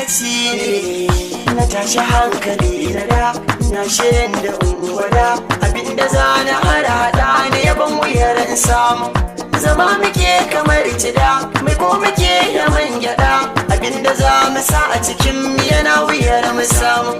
Lokaci ne na tashi hankali na da na shirin da unguwada abinda za na hada ne yaban wuyar in samu. Zama muke kamar cida mai ko muke da man gyada abinda za mu sa a cikin yana wuyar mu samu.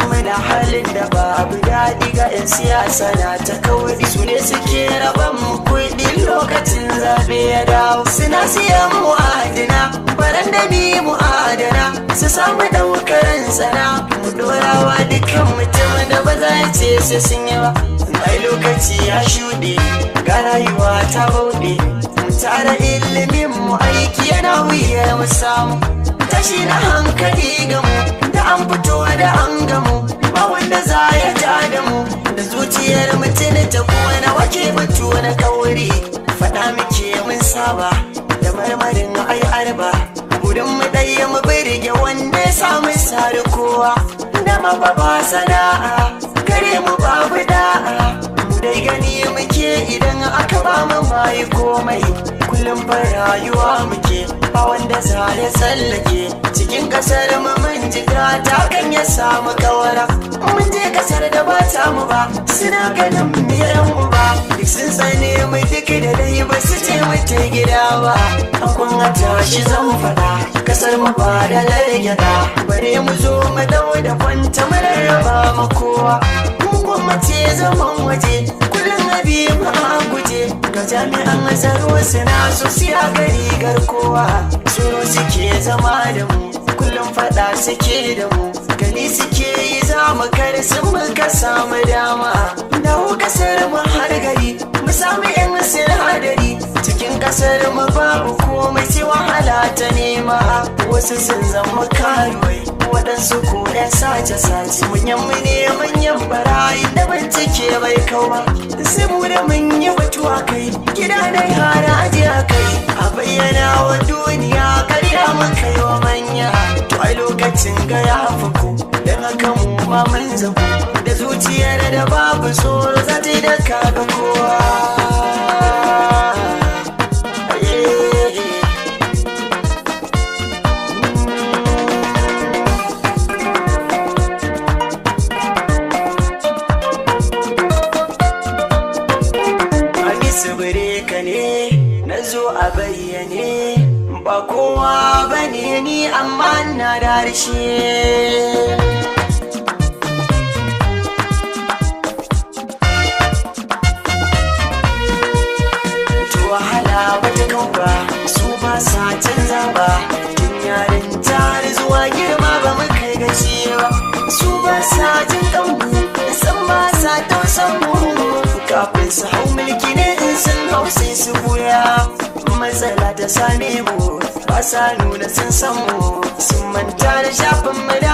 Muna halin da babu daɗi ga 'yan siyasa na ta kauri, su ne suke raban mu kuɗi lokacin zaɓe ya dawo. Suna siyan mu adana baran da mi mu adana su samu ɗaukar sana mu ɗorawa dukkan mutum da ba za ya ce sai sun yi ba. Ai lokaci ya shuɗe ga rayuwa ta bauɗe, mu tara ilimin mu aiki yana wuyar mu samu. Tashi na hankali gamu da an fito da an gamu ba wanda za ya ja da mu, da zuciyar mutum ta kona wake batu na kauri. Faɗa muke mun saba da marmarin ai arba, burin mu ɗaya mu birge wanda ya samu sari kowa. Da mababa sana'a gare mu babu da'a, mu dai gani muke idan aka ba mu mai komai. Kullum fa rayuwa muke ba wanda za ya tsallake, cikin kasar mu mun jiga ta kan ya samu kawara. Mun je kasar da ba ta mu ba suna ganin miyan mu ba, duk sun tsane mu duk da dai ba su ce mu ta gida ba. Kun a tashi zan faɗa kasar mu ba da largyada, bare mu zo mu dau da kwanta mu rarraba ma kowa. Mu gwammace zaman waje kullum abi mu a guje, ga jami'an tsaro suna so siya gari garkowa. Tsoro suke zama da mu kullum fada suke da mu, gani suke yi za mu kar sun muka samu dama. Dawo kasar mu har gari mu samu yan sinadari, cikin kasar mu babu komai sai wahala ta nema. Wasu sun zama karuwai waɗansu ko 'yan sace-sace, manyan mu ne manyan barayi da bincike bai kau ba. Sai mu da mun yi batuwa kai gida da yara ajiya kai, a bayyana wa duniya karya mun kai wa manya. To ai lokacin ga ya fuku don haka mu ma mun zaku, da zuciyar da babu tsoro za ta yi da kaga kowa. Ka ne na zo a bayyane ba kowa bane ni amma na da harshe. To wahala bata kau ba su ba sa canza ba, tun yarin har zuwa girma ba mu kai gaci ba. Su ba sa jin kanmu san ba sa tausan mu, kafin su hau mulki ne in sun hau sai su buya. Matsala ta same mu ba sa nuna sun san mu, sun manta da shafin mu da